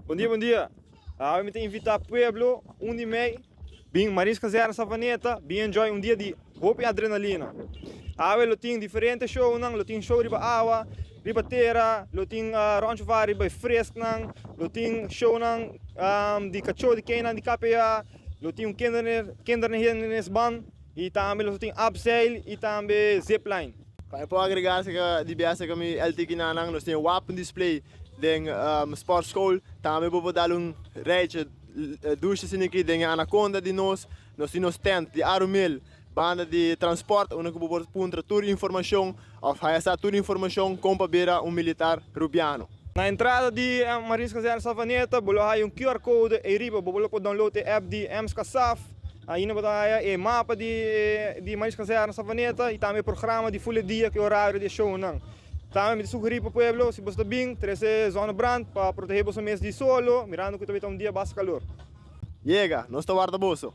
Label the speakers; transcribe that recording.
Speaker 1: Bon dia, bon dia. Awe mi ta invita pueblo 1 di mei bin Marins Kazerne Savaneta bin enjoy un dia di hopi adrenalina. Awe lo tin diferente shownan, lo tin show riba awa, riba tera, lo tin rondje vaar riba e fresknan, lo tin shownan di kachó di keinan di KPA, lo tin un kinder kinderhindernisbaan y tambe lo tin abseil y tambe zipline.
Speaker 2: Pa mi por agrega acerca di biaha acerca mi LT kinanan, nos tin e wapen display den sportschool, tambe bo por dal un rijtje dushi asina aki den e anaconda di nos, nos tin nos tent di Arumil banda di transport unda ku bo por puntra tur informacion of haya sa tur informacion kon pa bira un militar Rubiano.
Speaker 1: Na entrada di Marins Kazerne Savaneta bo lo haya un QR code eyriba bo lo por download e app di MSKSAF. Ainda bo ta haya e mapa di di Marins Kazerne Savaneta y tambe e programa di ful e dia ku e horario di e shownan. Tambe mi ta sugerí pa pueblo si boso ta bin trese zonnebrand pa protehe boso mes di solo mirando ku ta un dia basta kalor.
Speaker 2: Yega, nos ta warda boso.